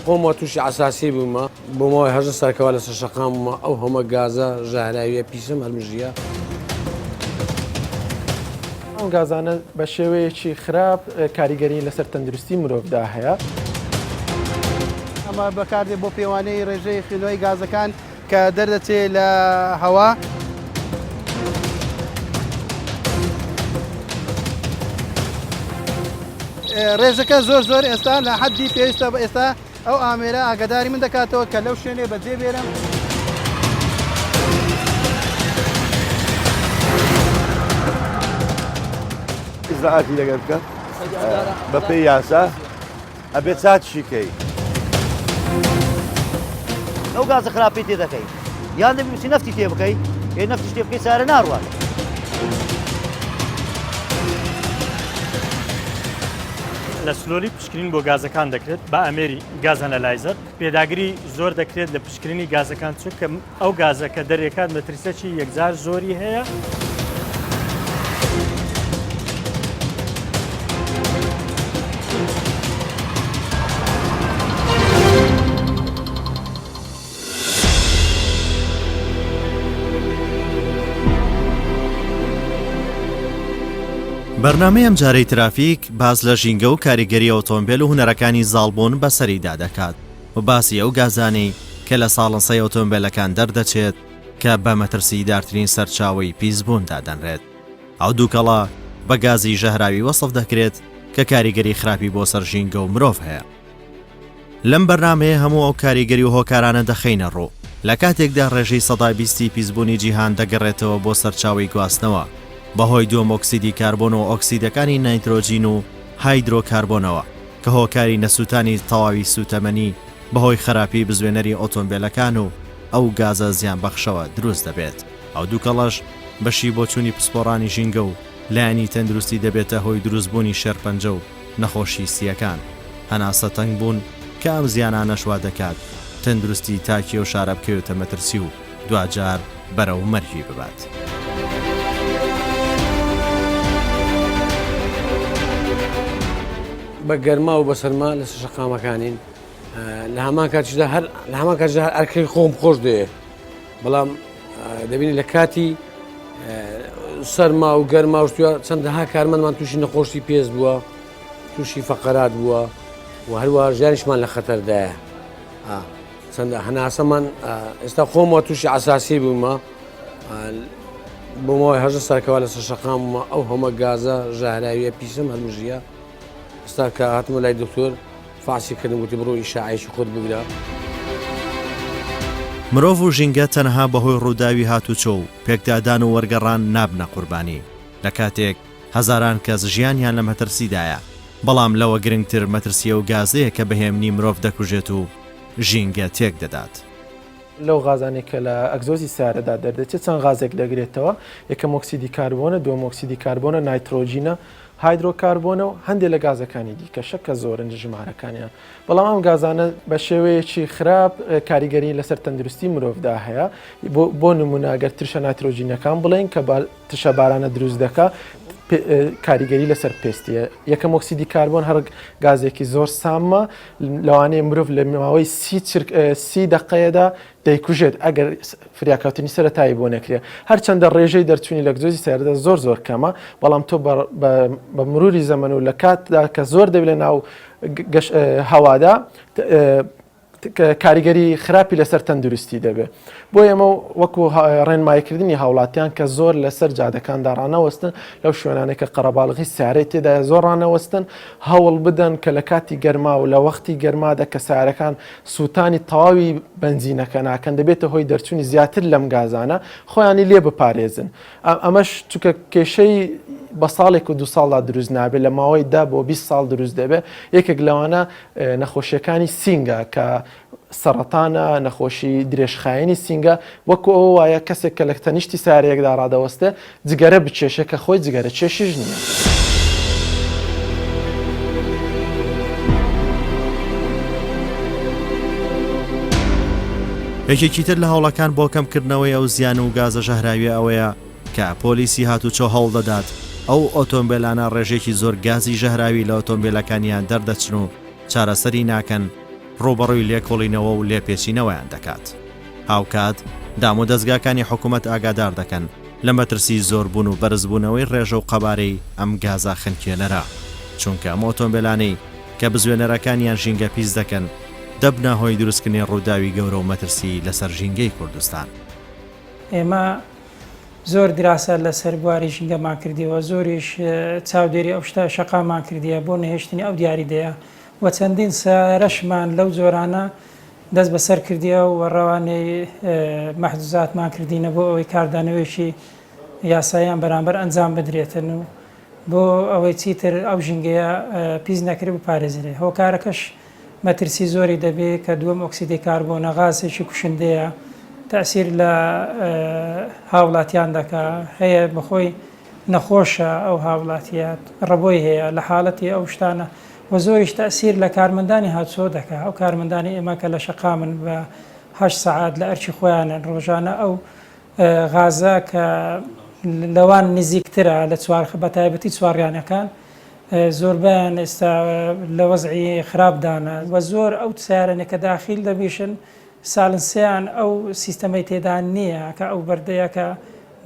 خۆمەوە تووشی عەساسی بوومە، بۆ ماوەی 18 ساڵ کەوا لەسەر شەقام بوومە، ئەو هەمە گازە ژەهراویە پیسەم هەرمژیە. ئەم گازانە بە شێوەیەکی خراپ کاریگەری لەسەر تەندروستی مرۆڤدا هەیە. ئەمە بەکاردێت بۆ پێوانەی ڕێژەی خوێندنەوەی گازەکان کە دەردەچێت لە هەوا. ڕێژەکە زۆر زۆر ئێستا لە حەدی پێویستە ئێستا ئەو ئامێرە ئاگاداری من دەکاتەوە کە لەو شوێنێ بەجێ بێرم. ئیجرائاتی لەگەر بکە بەپێی یاسا ئەبێ چاکیشی کەی. ئەو گازە خراپەی تێ دەکەی یان دەبی بچی نەفتی تێ بکەی ئێ نەفتیش تێ بکەی سارە ناڕوات. لە سلۆلی پشکنین بۆ گازەکان دەکرێت بە ئامێری gas analyzer پێداگری زۆر دەکرێت لە پشکنینی گازەکان چونکە ئەو گازە کە دەرێکات مەترسیەکی یەکجار زۆری هەیە. بەرنامەی ئەمجارەی ترافیک باس لە ژینگە و کاریگەری ئۆتۆمبێل و هونەرەکانی زاڵبوون بەسەریدا دەکات. و باسی ئەو گازانەی کە لە ساڵنسەی ئۆتۆمبێلەکان دەردەچێت کە بە مەترسیدارترین سەرچاوەی پیسبوون دادەنرێت. ئەو دووکەڵە بە گازی ژەهراوی وەسف دەکرێت کە کاریگەری خراپی بۆ سەر ژینگە و مرۆڤ هەیە. لەم بەرنامەیە هەموو ئەو کاریگەری و هۆکارانە دەخەینە ڕوو، لە کاتێکدا ڕێژەی سەدا بیستی پیسبوونی جیهان دەگەڕێتەوە بۆ سەرچاوەی گواستنەوە بەهۆی دووەم ئۆکسیدی کاربۆن و ئۆکسیدەکانی نایترۆجین و هایدرۆکاربۆنەوە. کە هۆکاری نەسووتانی تەواوی سووتەمەنی بەهۆی خەراپی بزوێنەری ئۆتۆمبێلەکان و ئەو گازە زیانبەخشەوە دروست دەبێت. ئەو دووکەڵەش بەشی بۆچوونی پسپۆڕانی ژینگە و لایەنی تەندروستی دەبێتە هۆی دروستبوونی شێرپەنجە و نەخۆشی سییەکان، هەناسە تەنگ بوون، کە ئەم زیانانەش وا دەکات تەندروستی تاکی ئەو شارە بکەوێتە مەترسی و دواجار بەرەو مەرگی ببات. بە گەرما و بە سەرما لەسەر شەقامەکانین لە هەمان کاتیشدا هەر لە هەمان کاتیشدا هەر ئەرکەی خۆم خۆش دەوێ بەڵام دەبینی لە کاتی سەرما و گەرما و شتوە چەندەها کارمەندمان تووشی نەخۆشی پێست بووە تووشی فەقەرات بووە و هەروە ژیانیشمان لە خەتەردایە چەندە هەناسەمان ئێستا خۆمەوە تووشی عساسی بوومە بۆ ماوەی 18 ساڵ کەوا لەسەر شەقام بوومە ئەو هەمە گازە ژەهراویە پیسم هەرمژیە ئێستا کە هاتمە لای دکتۆر فاسی کردم گوتی بڕۆ ئیشاعەیەکی خۆت بگرە. مرۆڤ و ژینگە تەنها بەهۆی ڕووداوی هاتوچۆ و پێکدادان و وەرگەڕان نابنە قوربانی، لە کاتێک هەزاران کەس ژیانیان لە مەترسیدایە، بەڵام لەوە گرنگتر مەترسی ئەو گازەیە کە بە هێمنی مرۆڤ دەکوژێت و ژینگە تێکدەدات. لەو غازانەی کە لە ئەگزۆزی سەیارەدا دەردەچێت چەند غازێک دەگرێتەوە، یەکەم ئۆکسیدی کاربۆنە، دووەم ئۆکسیدی کاربۆنە، نایترۆجینە، هایدرۆکاربۆنە و هەندێک لە گازەکانی دیکەشە کە زۆرن ژمارەکانیان. بەڵام ئەم گازانە بە شێوەیەکی خراپ کاریگەری لەسەر تەندروستی مرۆڤدا هەیە. بۆ نمونە گەر ترشە نایترۆجینەکان بڵێین کە ترشە بارانە دروست دەکا کاریگەری لەسەر پێستیە. یەکەم ئۆکسیدی کاربۆن هەر گازێکی زۆر سامە، لەوانەیە مرۆڤ لە ماوەی سی دەقەیەدا دەیکوژێت ئەگەر فریاکەوتنی سەرەتایی بۆ نەکرێت. هەرچەندە ڕێژەی دەرچوونی لە ئەگزۆزی سەیارەدا زۆر زۆر کەمە، بەڵام تۆ بە مروری زەمەن و لە کاتدا کە زۆر دەبێت لە ناو هەوادا کاریگەری خراپی لەسەر تەندروستی دەبێت. بۆ ئێمە وەکو ڕێنماییکردنی هاوڵاتیان کە زۆر لەسەر جادەکاندا ڕانەوەستن، لەو شوێنانەی کە قەرەباڵغی سیارەی تێدایە زۆر ڕانەوەستن، هەوڵ بدەن کە لە کاتی گەرما و لە وەختی گەرمادا کە سیارەکان سووتانی تەواوی بەنزینەکە ناکەن دەبێتە هۆی دەرچوونی زیاتر لەم گازانە خۆیانی لێ بپارێزن. ئەمەش چونکە کێشەی بە ساڵێک و دوو ساڵدا دروست نابێت لە ماوەی دە بۆ 20 ساڵ دروست دەبێت یەکێک لەوانە نەخۆشیەکانی سینگە کە سەڕەتانە نەخۆشی درێژخایەنی سینگە وەکو ئەوە وایە کەسێک کە لە تەنیشتی سارەیەکدا ڕادەوەستێ جگەرە بکێشێ کە خۆی جگەرە کێشیش نییە. یەکێکی تر لە هەوڵەکان بۆ کەمکردنەوەی ئەو زیان و گازە ژەهراویە ئەوەیە کە پۆلیسی هاتوچۆ هەوڵدەدات ئەو ئۆتۆمبێلانە ڕێژەیەکی زۆر گازی ژەهراوی لە ئۆتۆمبێلەکانیان دەردەچن و چارەسەری ناکەن. ڕووبەڕووی لێکۆڵینەوە و لێپێچینەوەیان دەکات. هاوکات دامودەزگاکانی حکومەت ئاگادار دەکەن لە مەترسی زۆربوون و بەرزبوونەوەی ڕێژە و قەبارەی ئەم گازە خنکێنەرە، چونکە ئەم ئۆتۆمبێلانەی کە بزوێنەرەکانیان ژینگە پیس دەکەن، دەبنە هۆی دروستکردنی ڕووداوی گەورە و مەترسی لەسەر ژینگەی کوردستان. ئێمە زۆر دراسە لەسەر بواری ژینگەمان کردیوە، زۆریش چاودێری ئەو شتە شەقاممان کردیە بۆ نەهێشتنی ئەو دیاریدەیە و چەندین سەیارەشمان لەو جۆرانە دەست بەسەر کردیە و ڕەوانەی مەحجوزاتمان کردینە بۆ ئەوەی کاردانەوەیەکی یاساییان بەرامبەر ئەنجام بدرێتن و بۆ ئەوەی چیتر ئەو ژینگەیە پیس نەکرێت بپارێزرێ. هۆکارەکەش مەترسی زۆری دەبێ کە دووەم ئۆکسیدی کاربۆنە غازێکی کوشندەیە تەئسیر لە هاوڵاتیان دەکا هەیە بەخۆی نەخۆشە ئەو هاوڵاتیە ڕەبۆی هەیە لە حاڵەتی ئەو شتانە و زۆریش تەئسیر لە کارمەندانی هاتوچۆ دەکا ئەو کارمەندانی ئێمە کە لە شەقامن بە هەشت سەعات لە ئەرکی خۆیانن ڕۆژانە ئەو غازە کە لەوان نزیکترە لە چوار بە تایبەتی چوارڕیانەکان زۆربەیان ئێستا لە وەزعی خراپدانە و زۆر ئەو سەیارەنە کە داخیل دەبیشن سالنسیان ئەو سیستەمەی تێدا نییە کە ئەو بەردەیە کە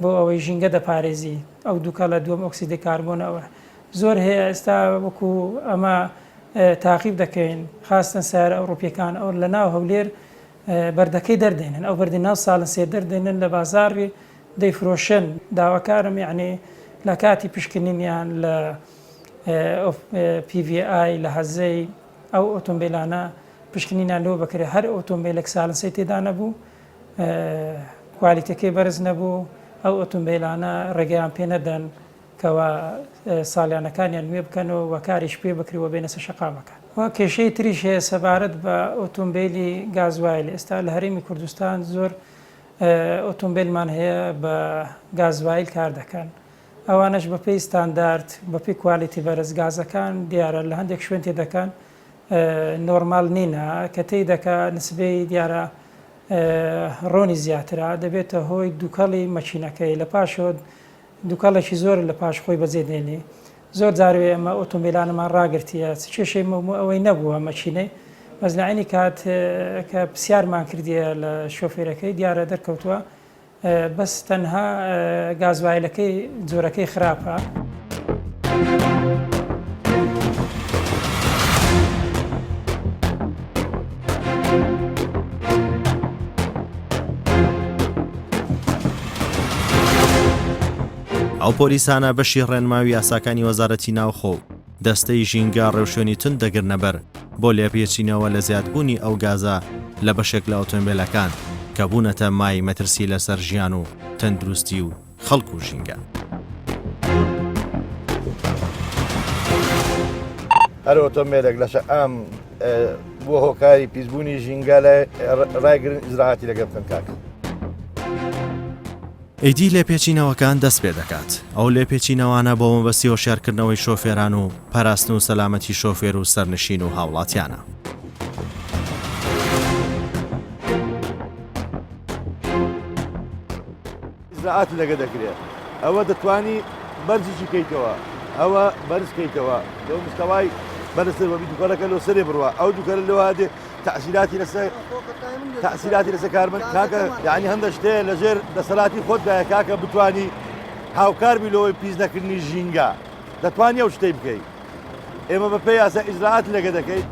بۆ ئەوەی ژینگە دەپارێزی ئەو دووکەڵە دووەم ئۆکسیدی کاربۆن ئەوە زۆر هەیە ئێستا وەکو ئەمە تاقیب دەکەین خاستن سیارە ئەوڕوپیەکان ئەو لە ناو هەولێر بەردەکەی دەردێنن ئەو بەردی ناو سالنسێ دەردێنن لە بازاڕی دەیفرۆشن داواکارم یەعنی لە کاتی پشکنینیان لە PVI لە هەزەی ئەو ئۆتۆمبیلانە پشکنینیان لۆ بکرێت هەر ئۆتۆمبیلێک سالنسەی تێدا نەبوو کوالیتەکەی بەرز نەبوو ئەو ئۆتۆمبیلانە ڕێگەیان پێ نەدەن کەوا ساڵیانەکانیان نوێ بکەنەوە و کاریش پێ بکرێ و بێنە سەر شەقامەکان. و کێشەی تریش هەیە سەبارەت بە ئۆتۆمبیلی گازوایل ئێستا لە هەرێمی کوردستان زۆر ئۆتۆمبیلمان هەیە بە گازوایل کار دەکەن ئەوانەش بەپێی ستاندارد بەپێی کوالیتی بەرز گازەکان دیارە لە هەندێک شوێن تێ دەکەن نۆرمال نینە کە تێی دەکا نسبەی دیارە ڕۆنی زیاترە دەبێتە هۆی دووکەڵی مەکینەکەی لە پاشەوە دوکەڵێکی زۆر لە پاش خۆی بەجێ دێنێ. زۆر جار وێ ئێمە ئۆتۆمبیلانەمان ڕاگرتیە چ کێشەی مەومو ئەوەی نەبووە مەکینەی بەس لە عەینی کات کە پرسیارمان کردیە لە شۆفێرەکەی دیارە دەرکەوتووە بەس تەنها گازوایلەکەی جۆرەکەی خراپە. ئەو پۆلیسانە بەشی ڕێنماوی یاساکانی وەزارەتی ناوخۆ و دەستەی ژینگە ڕێوشوێنی توند دەگرنەبەر بۆ لێپێچینەوە لە زیادبوونی ئەو گازە لە بەشێک لە ئۆتۆمبێلەکان کە بوونەتە مای مەترسی لەسەر ژیان و تەندروستی و خەڵک و ژینگە. هەر ئۆتۆمبێلێک لە شەقام بووە هۆکاری پیسبوونی ژینگە لای ڕایگرن ئیجرائاتی لەگەڵ بکەن کاک. ئیدی لێپێچینەوەکان دەست پێ دەکات، ئەو لێپێچینەوانە بۆ مەبەستی هۆشیارکردنەوەی شۆفێران و پاراستن و سەلامەتی شۆفێر و سەرنشین و هاوڵاتیانە. ئیجرائات لەگە دەکرێت ئەوە دەتوانی بەرزیشی کەیتەوە ئەوە بەرز کەیتەوە لەو مستەوای بەرزتر بە دوکەڵەکە لۆ سەرێ بڕوا ئەو دوکەلە لەوە دێ تەعسیراتی لەسەر تەعسیراتی لەسەر کارمەند کاکە یعنی هەندە شتێ لەژێر دەسەڵاتی خۆتدایە کاکە بتانی هاوکار بی لەوەی پیس نەکردنی ژینگە دەتوانی ئەو شتەی بکەی ئێمە بە پێی یاسا ئیجرائات لەگە دەکەین.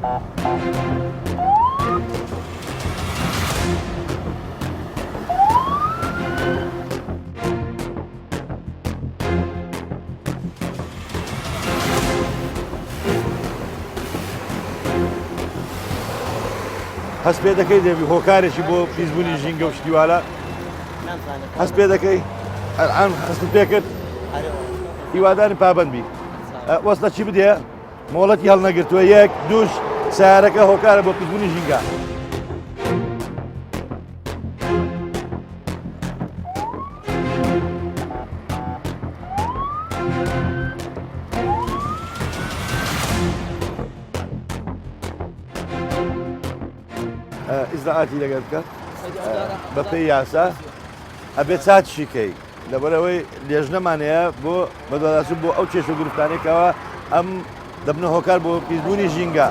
هەست پێ دەکەی دەبی هۆکارێکی بۆ پیسبوونی ژینگە و شتیوالە هەست پێ دەکەی ئەلان هەست پێ کرد هیوادارم پابند بی وەستە چی بدێ مۆڵەتی هەڵنەگرتووە یەک دووش سیارەکە هۆکارە بۆ پیسبوونی ژینگە. ئیجرائاتی لەگەر بکە بەپێی یاسا ئەبێت چاچی کەی لەبەرئەوەی لێژنەمان هەیە بۆ بەدواداچوون بۆ ئەو کێشە و گرفتانەی کەوا ئەم دەبنە هۆکار بۆ پیسبوونی ژینگە.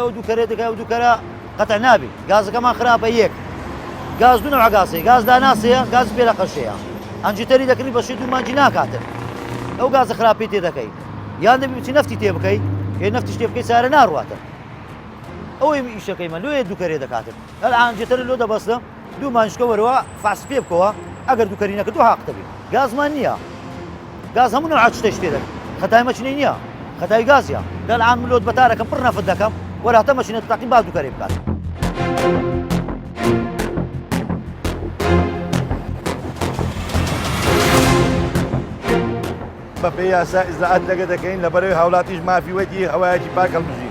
ئەو دووکەرە دەکە ئەو دووکەرە قەتع نابی گازەکەمان خراپە یەک گاز دوو نەوع گاز هەیە گاز داناسەیە گاز پێ لە قەشەیە ئەنجیتەری دەکردی بەشی دوو مانگی ناکاتن ئەو گازە خراپی تێ دەکەی یان دەبی بچی نەفتی تێ بکەی ئێ نەفتیش تێ بکەی سارە ناڕواتن ئەوەی ئیشەکەی من لۆیە دووکەرێ دەکاتن هەر ئەنجیتەری لۆ دەبەستم دوو مانگشکە وەرەوە فەحس پێ بکەوە ئەگەر دووکەری نەکردو حەقتە بی گازمان نییە گاز هەموو نەوعە شتێک تێ دەکەن خەتای مەچینەی نییە خەتای گازە دەل عام لۆت بەتارەکەم پڕ نەفت دەکەم وەرە هەتا مەچینە تاقی با دووکەرێ بکات. بەپێی یاسا ئیجرائات لەگە دەکەین لەبەرەوەی هاوڵاتیش مافی وەتی هەوایەکی پاک هەڵبژی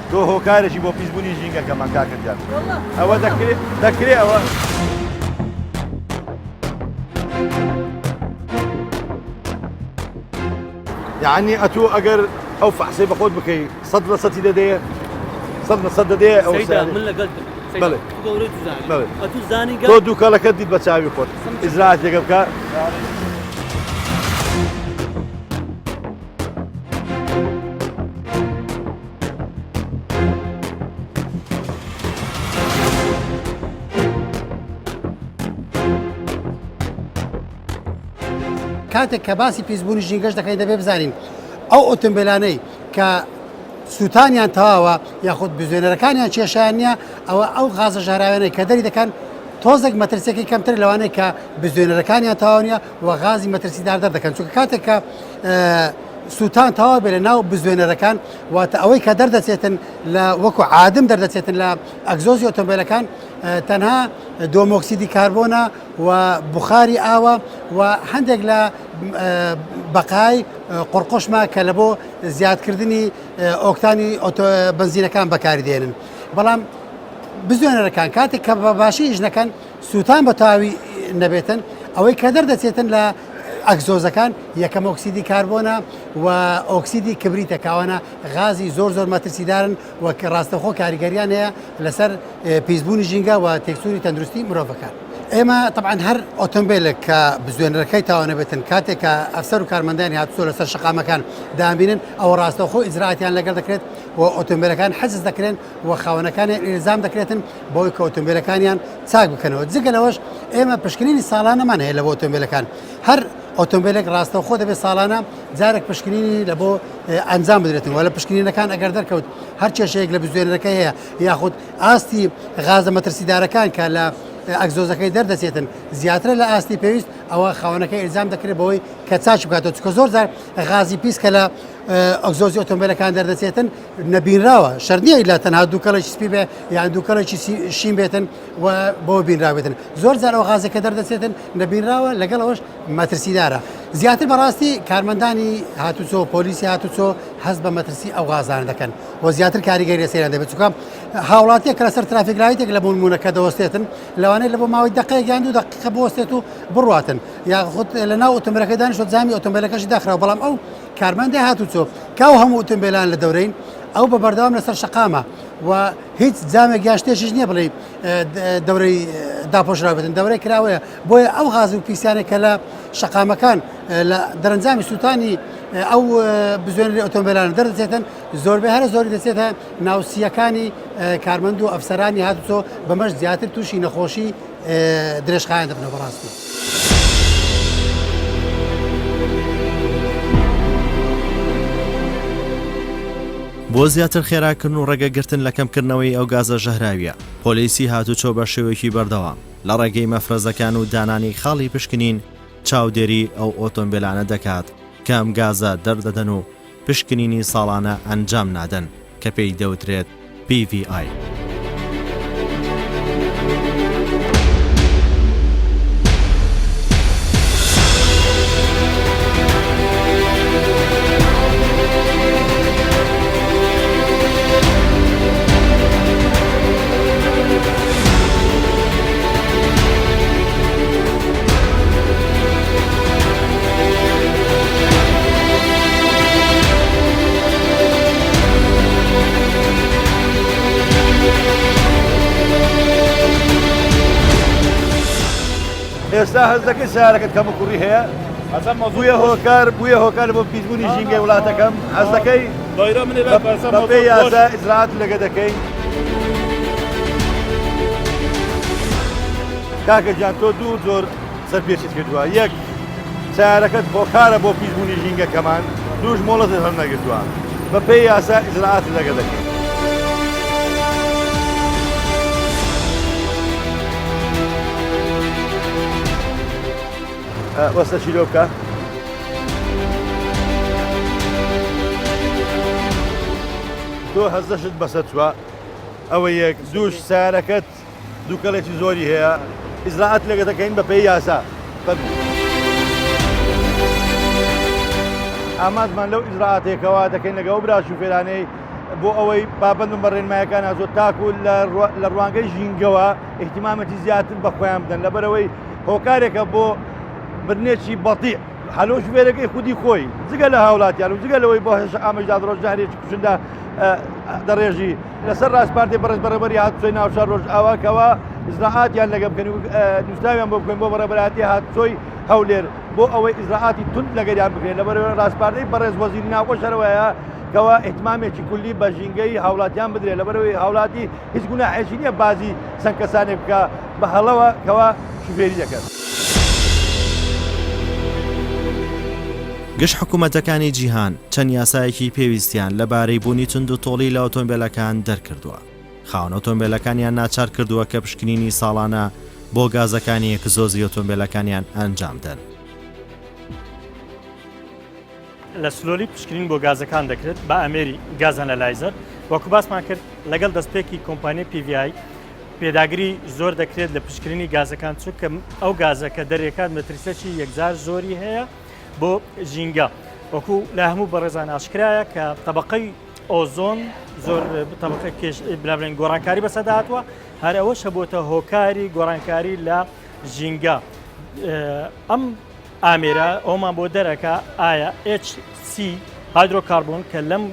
تۆ هۆکارێکی بۆ پیسبوونی ژینگەکەمان کاکە گیان ئەوە دەکرێ دەکرێ ئەوە. یعنی ئەتۆ ئەگەر ئەو فەحسەی بە خۆت بکەی سەد لە سەتی دەدەیە سەد لە سەد دەدەیە ئەو سەیدا من لەگەڵتم بەڵێ تو گەورەی تو زانی بەڵێ ئەتو زانی تۆ دووکەڵەکەت دیت بە چاوی خۆت ئیجرائاتێکە بکە. کاتێک کە باسی پیسبوونی ژینگەش دەکەین دەبێ بزانین ئەو ئۆتۆمبیلانەی کە سووتانیان تەواوە یاخود بزوێنەرەکانیان کێشیان نییە ئەوە ئەو غازە ژەهراویانەی کە دەری دەکەن تۆزێک مەترسیەکەی کەمتر لەوانەیە کە بزوێنەرەکانیان تەواو نییە و غازی مەترسیدار دەردەکەن چونکە کاتێک کە سووتان تەواو بێ لە ناو بزوێنەرەکان واتە ئەوەی کە دەردەچێتن لە وەکو عادم دەردەچێتن لە ئەگزۆزی ئۆتۆمبیلەکان تەنها دۆمۆکسیدی کاربۆنە و بخاری ئاوە و هەندێک لە بەقای قڕقشمە کە لە بۆ زیادکردنی ئۆکتانی بنزینەکان بەکاری دێنن بەڵام بزوێنەرەکان کاتێک کە بە باشی ئیش نەکەن سووتان بە تەواوی نەبێتن ئەوەی کە دەردەچێتن لە ئەگزۆزەکان یەکەم ئۆکسیدی کاربۆنە و ئۆکسیدی کبریتە کاوانە غازی زۆر زۆر مەترسیدارن و کە ڕاستەوخۆ کاریگەریان هەیە لەسەر پیسبوونی ژینگە و تێکچوونی تەندروستی مرۆڤەکان. ئێمە تەبعەن هەر ئۆتۆمبیلێک کە بزوێنەرەکەی تاوانە بێتن کاتێک کە ئەفسەر و کارمەندانی هاتوچۆ لەسەر شەقامەکان دامبینن ئەوە ڕاستەوخۆ ئیجرائاتیان لەگەڵ دەکرێت و ئۆتۆمبیلەکان حجز دەکرێن و خاوەنەکانیان ئیلزام دەکرێتن بەوەی کە ئۆتۆمبیلەکانیان چاک بکەنەوە جگە لەوەش ئێمە پشکنینی ساڵانەمان هەیە لە بۆ ئۆتۆمبیلەکان هەر ئۆتۆمبیلێک ڕاستەوخۆ دەبێت ساڵانە جارێک پشکنینی لە بۆ ئەنجام بدرێتن وە لە پشکنینەکان ئەگەر دەرکەوت هەر کێشەیەک لە بزوێنەرەکە هەیە یاخود ئاستی غازە مەترسیدارەکان کە لە ئەگزۆزەکەی دەردەچێتن زیاترە لە ئاستی پێویست ئەوە خاوەنەکە ئیلزام دەکرێت بەوەی کە چاکی بکاتەوە چونکە زۆر جار غازی پیس کە لە ئەگزۆزی ئۆتۆمبیلەکان دەردەچێتن نەبینراوە شەرت نییە ئیلا تەنها دووکەڵێکی سپی بێ یان دووکەڵێکی شین بێتن و بۆ بینراوێتن زۆر جار ئەو غازێک کە دەردەچێتن نەبینراوە لەگەڵ ئەوەش مەترسیدارە زیاتر بەڕاستی کارمەندانی هاتوچۆ پۆلیسی هاتوچۆ هەست بە مەترسی ئەو غازانە دەکەن و زیاتر کاریگەری لەسەریان دەبێت چونکە هاوڵاتیەک کە لەسەر ترافیک لایتێک لە بۆنمونە کە دەوەستێتن لەوانەیە لە بۆ ماوەی دقەیەک یان دوو دقیقە بوەستێت و بڕواتن یاخود لە ناو ئۆتۆمبیلەکە دانیشتوە جامی ئۆتۆمبیلەکەشی داخراوە بەڵام ئەو کارمەندی هاتوچۆ کە ئەو هەموو ئۆتۆمبیلان لە دەورەین ئەو بە بەردەوام لەسەر شەقامە و هیچ جامێک یا شتێکیش نییە بڵێ دەورەی داپۆشراوێتن دەورەی کراوەیە بۆیە ئەو غاز و پیسانێک کە لە شەقامەکان لە دەرەنجامی سووتانی ئەو بزوێنەری ئۆتۆمبیلانە دەردەچێتن زۆربەی هەرە زۆری دەچێتە ناو سییەکانی کارمەند و ئەفسەرانی هاتوچۆ بەمەش زیاتر تووشی نەخۆشی درێژخایەن دەبنەوە بەڕاستی. بۆ زیاتر خێراکردن و ڕێگەگرتن لە کەمکردنەوەی ئەو گازە ژەهراوییە، پۆلیسی هاتوچۆ بە شێوەیەکی بەردەوام لە ڕێگەی مەفرەزەکان و دانانی خاڵی پشکنین چاودێری ئەو ئۆتۆمبێلانە دەکات کە ئەم گازە دەردەدەن و پشکنینی ساڵانە ئەنجام نادەن کە پێی دەوترێت PVI. ئێستا هەست دەکەی سیارەکەت کەم و کوڕی هەیە بوویە هۆکار بوویە هۆکار بۆ پیسبوونی ژینگەی وڵاتەکەم حەز دەکەی بەپێی یاسا ئیجرائات لەگە دەکەین. کاکە گیان تۆ دوو جۆر سەرپێچیت کردووە یەک سیارەکەت هۆکارە بۆ پیسبوونی ژینگەکەمان دووش مۆڵەتت هەڵنەگرتووە بەپێی یاسا ئیجرائات لەگە دەکەین. وەستە چی لۆ بکە؟ تۆ هەزەشت بەسەر چوە ئەوە یەک دووش سیارەکەت دووکەڵێکی زۆری هەیە ئیجرائات لەگە دەکەین بە پێی یاسا فەرموو. ئامانجمان لەو ئیجرائاتێکەوە دەکەین لەگە ئەو برا شوفێرانەی بۆ ئەوەی پابەند بن بە ڕێنمایەکان زۆر تاکو لە ڕوانگەی ژینگەوە ئیهتیمامێکی زیاتر بە خۆیان بدەن لەبەرەوەی هۆکارێکە بۆ مرنێکی بەتیع هەلۆ شوێرەکەی خودی خۆی جگە لە هاوڵاتیان و جگە لەوەی بۆ هێشتا ئامەشدا ڕۆژ ژەهرێکی کوشندە دەڕێژی لەسەر ڕاسپاردەی بەڕێز بەڕێوەبەری هاتوچۆی ناوشار ڕۆژئاوا کەوا ئیجرائاتیان لەگە بکەن و نووسراویان بۆ بکەن بۆ بەڕێوەبەرایەتی هاتوچۆی هەولێر بۆ ئەوەی ئیجرائاتی توند لەگەریان بکرێت لەبەر ڕاسپاردەی بەڕێز وەزیری ناوخۆش هەروەیە کەوا ئیهتمامێکی کولی بە ژینگەی هاوڵاتیان بدرێت لەبەرەوەی هاوڵاتی هیچ گوناحێکی نییە بازی چەند کەسانێک بکە بە هەڵەوە کەوا شوفێری دەکەن. گشت حکومەتەکانی جیهان چەند یاسایەکی پێویستیان لەبارەی بوونی توندوتۆڵی لە ئۆتۆمبێلەکان دەرکردووە، خاوەن ئۆتۆمبێلەکانیان ناچار کردووە کە پشکنینی ساڵانە بۆ گازەکانی ئەکزۆزی ئۆتۆمبێلەکانیان ئەنجامدەن. لە سلۆلی پشکنین بۆ گازەکان دەکرێت بە ئامێری gas analyzer، وەکو باسمان کرد لەگەڵ دەستپێکی کۆمپانیای PVI پێداگری زۆر دەکرێت لە پشکنینی گازەکان چونکە ئەو گازە کە دەرێکات مەترسیەکی یەکجار زۆری هەیە بۆ ژینگە وەکو لە هەموو بەڕێزان ئاشکرایە کە تەبقەی ئۆزۆن زۆر تەبقە کێش بلابلێن گۆڕانکاری بەسەدا هاتووە هەر ئەوەش هەبووتە هۆکاری گۆڕانکاری لە ژینگە ئەم ئامێرە ئەومان بۆ دەرەکە ئایا HC hydrocarbon کە لەم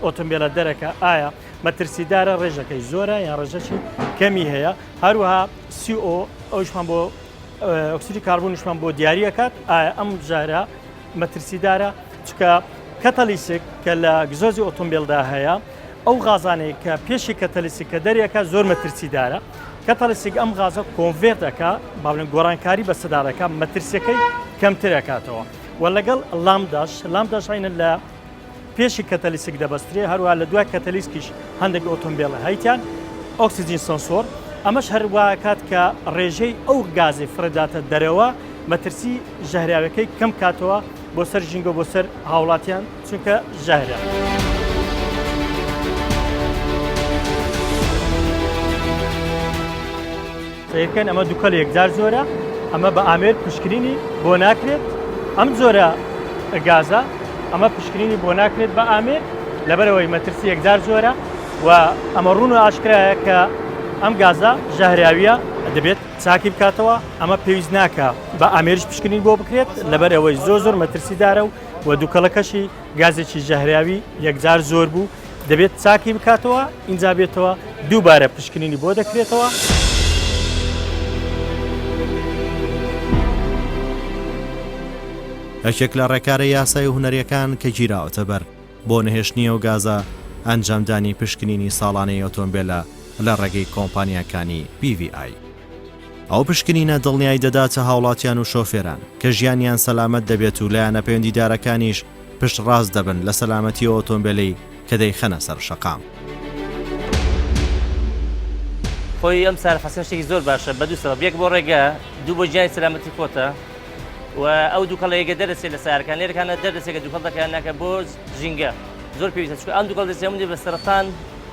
ئۆتۆمبیلە دەرەکە ئایا مەترسیدارە ڕێژەکەی زۆرە یان ڕێژەکی کەمی هەیە هەروەها CO ئەوشمان بۆ ئۆکسیدی کاربۆنیشمان بۆ دیاریەکات ئایا ئەم جارە مەترسیدارە چکە catalytic کە لە گزۆزی ئۆتۆمبیلدا هەیە ئەو غازانەی کە پێشی catalytic کە دەرێکە زۆر مەترسیدارە catalytic ئەم غازە convert ئەکا باڵێن گۆڕانکاری بەسەدا دەکات مەترسیەکەی کەمتر ئەکاتەوە و لەگەڵ lambda ش lambda ش عینە لە پێشی catalytic دەبەسترێ هەروە لە دوای catalytic یش هەندێک ئۆتۆمبیل هەیتیان oxygen sensor ئەمەش هەروە کات کە ڕێژەی ئەو گازی فڕێداتە دەرەوە مەترسی ژەهراوەکەی کەم کاتەوە بۆ سەر ژینگە بۆ سەر هاوڵاتیان چونکە ژەهرە. سەیرکەن ئەمە دوکەڵ یەکجار زۆرە ئەمە بە ئامێر پشکنینی بۆ ناکرێت ئەم جۆرە گازە ئەمە پشکنینی بۆ ناکرێت بە ئامێر لەبەرەوەی مەترسی یەکجار زۆرە و ئەمە ڕوون و ئاشکرایە کە ئەم گازە ژەهراویە دەبێت چاکی بکاتەوە ئەمە پێویست ناکە بە ئامێریش پشکنین بۆ بکرێت لەبەر ئەوەی زۆر زۆر مەترسیدارە و و دوکەڵەکەشی گازێکی ژەهراوی یەکجار زۆر بوو دەبێت چاکی بکاتەوە ئینجا بێتەوە دووبارە پشکنینی بۆ دەکرێتەوە. یەکێک لە ڕێکارە یاسایی و هونەرییەکان کە گیراوەتە بەر بۆ نەهێشتنی ئەو گازە، ئەنجامدانی پشکنینی ساڵانەی ئۆتۆمبێلە لە ڕێگەی کۆمپانیاکانی BVI. ئەو پشکنینە دڵنیایی دەداتە هاوڵاتیان و شۆفێران کە ژیانیان سەلامەت دەبێت و لایەنە پەیوەندیدارەکانیش پشتڕاست دەبن لە سەلامەتی ئەو ئۆتۆمبێلەی کە دەیخەنە سەر شەقام. خۆی ئەم سارە حەسەن شتێکی زۆر باشە بە دوو سەبەب یەک بۆ ڕێگا دوو بۆ گیانی سەلامەتی خۆتە و ئەو دووکەڵەیەگە دەرەچێت لە سارەکان لێرەکانە دەردەچێت کە دووکەڵ دەکەیان ناکە بۆ ژینگە زۆر پێویستە چونکە ئەم دووکەڵ دەچێت هەموو دێ بە سەرەتان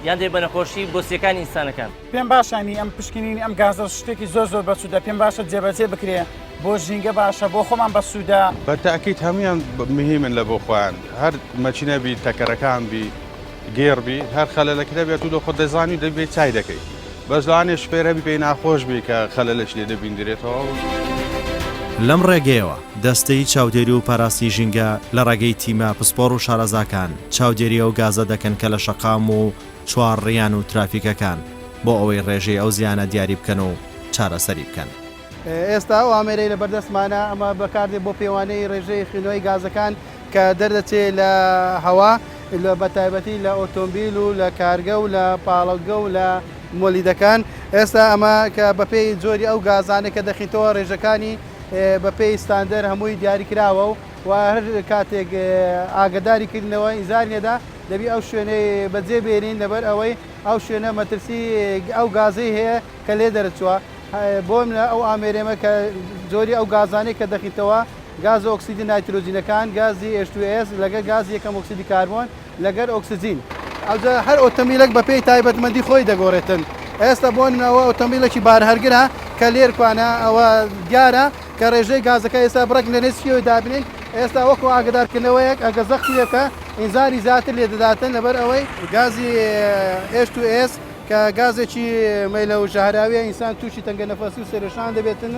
یان دێ بە نەخۆشی بۆ سیەکانی ئینسانەکان. پێم باشە ینی ئەم پشکنینی ئەم گازە شتێکی زۆر زۆر بەسوودە پێم باشە جێبەجێ بکرێ بۆ ژینگە باشە بۆ خۆمان بەسوودە. بە تەئکید هەموویان مهیمن لە بۆ خۆیان هەر مەکینە بی تەکەرەکان بی گێڕ بی هەر خەلەلەک هەبێت و لۆ خۆت دەزانی و دەبێ چای دەکەی بەس لەوانەیە شوفێر هەبی پێی ناخۆش بی کە خەلەلەکی لێ دەبیندرێتەوە. لەم ڕێگەیەوە دەستەی چاودێری و پاراستنی ژینگە لە ڕێگەی تیمە پسپۆڕ و شارەزاکان چاودێری ئەو گازە دەکەن کە لە شەقام و چوارڕیان و ترافیکەکان بۆ ئەوەی ڕێژەی ئەو زیانە دیاری بکەن و چارەسەری بکەن. ئێستا ئەو ئامێرەی لەبەردەستمانە ئەمە بەکاردێت بۆ پێوانەی ڕێژەی خوێندنەوەی گازەکان کە دەردەچێت لە هەوا. بە تایبەتی لە ئۆتۆمبیل و لە کارگە و لە پاڵەوگە و لە مۆلیدەکان ئێستا ئەمە کە بەپێی جۆری ئەو گازانەی کە دەخینتەوە ڕێژەکانی بەپێی ستاندەر هەمووی دیاری کراوە و و هەر کاتێک ئاگەداری کردنەوە ئینزاری نەدا دەبی ئەو شوێنەی بەجێ بێنین لەبەر ئەوەی ئەو شوێنە مەترسی ئەو گازەی هەیە کە لێ دەرچووە بۆ منە ئەو ئامێرێمە کە جۆری ئەو گازانەی کە دەخیتەوە گازە ئۆکسیدی نایترۆجینەکان گازی H2S لەگەر گازی یەکەم ئۆکسیدی کاربۆن لەگەر ئۆکسجین. ئەوجا هەر ئۆتۆمبیلەک بەپێی تایبەتمەندی خۆی دەگۆڕێتن. ئێستا بۆ نمونە ئەوە ئۆتۆمبیلێکی بارهەرگرە کە لێرکوانە ئەوە دیارە کە ڕێژەی گازەکە ئێستا بڕێک لە نزیکیەوەی دابنێین ئێستا وەکو ئاگەدارکردنەوەیەک ئەگەر زەختی لێ بکا ئینزاری زیاتر لێ دەداتن لەبەر ئەوەی گازی H2S کە گازێکی مەیلە و ژەهراویە ئینسان تووشی تەنگەنەفەسی و سەرێشان دەبێتن.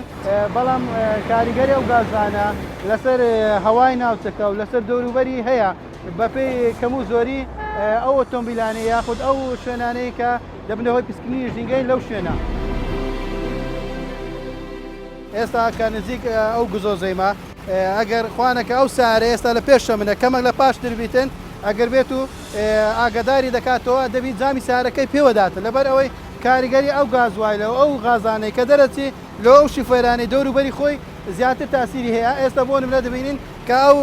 بەڵام کاریگەری ئەو گازانە لەسەر هەوای ناوچەکە و لەسەر دەوروبەری هەیە. بەپێی کەم و زۆری ئەو ئۆتۆمبیلانەی یاخود ئەو شوێنانەی کە دەبنە هۆی پیسکردنی ژینگەی لەو شوێنە. ئێستا کە نزیک ئەو گزۆزەیمە ئەگەر خوانەکە ئەو سارە ئێستا لە پێشە منە کەمەک لە پاشتر بیتن ئەگەر بێت و ئاگداری دەکاتەوە دەبی جامی سارەکەی پێوەداتن لەبەر ئەوەی کاریگەری ئەو گازوایلە و ئەو غازانەی کە دەرەچی لۆ ئەو شوفێرانەی دەوروبەری خۆی زیاتر تاسیری هەیە ئێستا بۆ نمونە دەبینین کە ئەو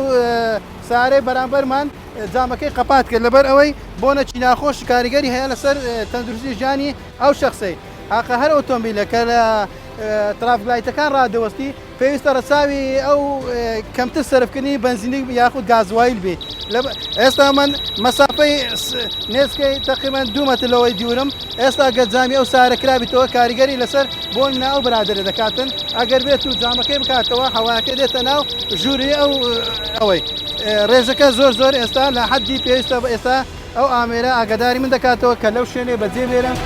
سارەی بەرامبەرمان جامەکەی قەپات کرد لەبەر ئەوەی بۆنەکی ناخۆش کاریگەری هەیە لەسەر تەندروستی ژیانی ئەو شخصەی هاقە هەر ئۆتۆمبیلە کە لە traffic light ەکان ڕادەوەستی پێویستە ڕەچاوی ئەو کەمتر سەرفکردنی بەنزینی یاخود گازوایل بێت ئێستا من مەسافەی نێزکەی تقریبا دوو مەتر لەوەی دوورم ئێستا گەر جامی ئەو سارە کرابیتەوە کاریگەری لەسەر بۆ منە ئەو برادەرە دەکاتن ئەگەر بێت و جامەکەی بکاتەوە هەواکە دێتە ناو ژووری ئەو ئەوەی ڕێژەکە زۆر زۆر ئێستا لە حەدی پێویستە ئێستا ئەو ئامێرە ئاگاداری من دەکاتەوە کە لەو شوێنێ بەجێ بێرم.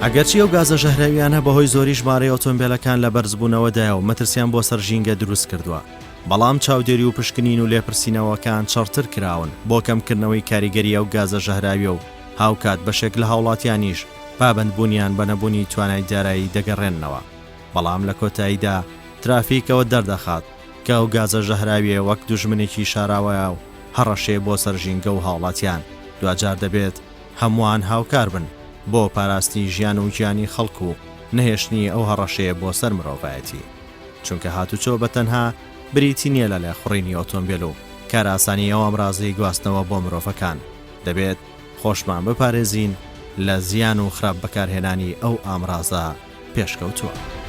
ئەگەرچی ئەو گازە ژەهراوییانە بەهۆی زۆری ژمارەی ئۆتۆمبێلەکان لە بەرزبوونەوەدایە و مەترسیان بۆ سەر ژینگە دروست کردووە، بەڵام چاودێری و پشکنین و لێپرسینەوەکان چڕتر کراون بۆ کەمکردنەوەی کاریگەری ئەو گازە ژەهراویە و هاوکات بەشێک لە هاوڵاتیانیش پابەندبوونیان بە نەبوونی توانای دارایی دەگەڕێننەوە. بەڵام لە کۆتاییدا ترافیک ئەوە دەردەخات کە ئەو گازە ژەهراویە وەک دوژمنێکی شاراوەیە و هەڕەشەیە بۆ سەر ژینگە و هاوڵاتیان، دواجار دەبێت هەمووان هاوکار بن بۆ پاراستنی ژیان و گیانی خەڵک و نەهێشتنی ئەو هەڕەشەیە بۆ سەر مرۆڤایەتی. چونکە هاتوچۆ بە تەنها بریتی نییە لە لێخوڕینی ئۆتۆمبێل و کارئاسانی ئەو ئامرازەی گواستنەوە بۆ مرۆڤەکان، دەبێت خۆشمان بپارێزین لە زیان و خراپ بەکارهێنانی ئەو ئامرازە پێشکەوتووە.